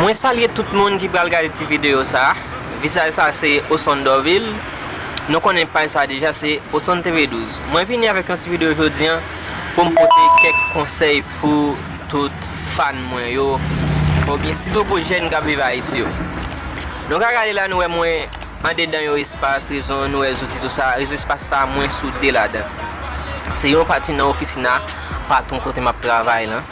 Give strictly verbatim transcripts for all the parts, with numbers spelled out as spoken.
Mwen salye tout moun ki pral gade ti videyo sa. Vizaj sa se Oson Dorvil. Nou konnen paj sa deja, se Oson T V douz. Mwen vini avèk yon ti videyo jodi an pou m pote kèk konsèy pou tout fan mwen yo, oubyen sitou pou jèn k ap viv Ayiti yo. Nou ka gade la, nou wè mwen andedan yon espas, rezon nou wè zouti tou sa, rezon espas sa mwen soude ladan. Se yon pati nan ofisina patwon kote m ap travay lan.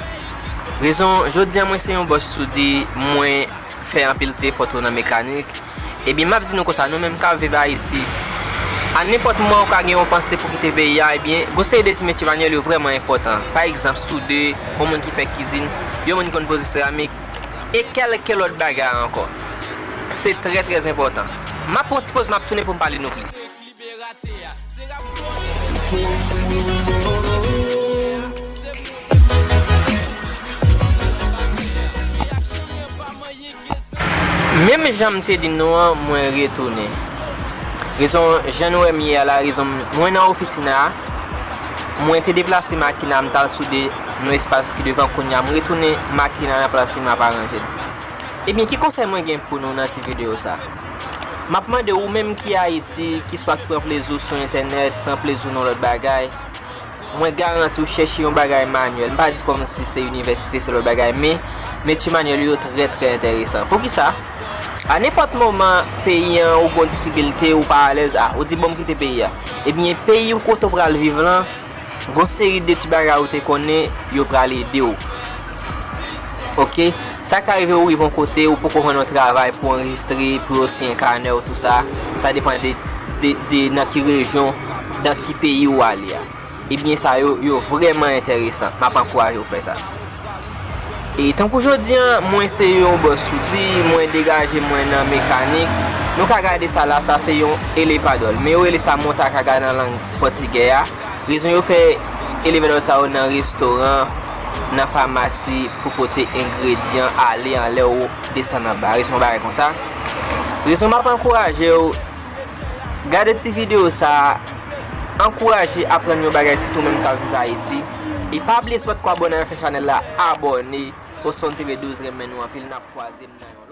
Rezon, jodi a mwen se yon bòs soudi, mwen fè anpil ti efò tou nan mekanik. Ebyen, m ap di nou konsa, nou menm k ap viv Ayiti, a nenpòt moman ou ka gen yon panse pou kite peyi a, ebyen, gon seri de ti metye manyèl yo vrèman enpòtan. Pa egzanp, soudè, yon moun ki fè kizin, yon moun ki konn poze seramik, e kèlke lòt bagay ankò. Se trè, trè enpòtan. M ap pran yon ti poz, m ap tounen pou m pale nou plis. Menm jan m te di nou an, mwen retounen. Rezon, jan nou wè m ye a la, rezon m, mwen nan ofisina a, mwen te deplase makina a, m t al soude nan espas ki devan, kounye a m retounen makina a nan plas li, m ap aranje l. Ebyen, ki konsèy mwen gen pou nou nan ti videyo sa? M ap mande ou menm ki Ayiti, ki swa ki pran plezi w sou entènèt, pran plezi w nan lòt bagay, mwen garanti w chèche yon bagay manyèl. M pa di kòmsi se inivèsite, se lòt bagay, men metye manyèl yo trè, trè enteresan. Poukisa? A nenpòt moman, peyi an, ou gon difikilte, ou pa alèz, a, ou di, "Bon, m kite peyi a." Ebyen, peyi ou kote w pral viv lan, gon seri de ti bagay ou te konnen, yo pral ede w. Oke? Sa ka rive ou rive yon kote, ou poko jwenn yon travay pou anrejistre, pou yo siyen kanè w, tou sa. Sa depann de, de, de nan ki rejyon, nan ki peyi ou ale a. Ebyen, sa yo, yo vrèman enteresan. M ap ankouraje w fè sa. E tankou jodi a, mwen se yon bòs soudi, mwen degaje mwen nan mekanik. Nou ka gade sa la, sa se yon elevadò. Men yo rele sa montakaga nan lang pòtigè a. Rezon yo fè elevadò sa yo nan restoran, nan famasi pou pote engredyan ale anlè ou desann anba. Rezon bagay konsa. Rezon m ap ankouraje w, gade ti videyo sa, ankouraje aprann yon bagay sitou menm k ap viv Ayiti. E pa bliye si w pa t ko abòne avèk chanèl la, abòne. Oson T V douz renmen nou anpil, n ap kwaze m nan yon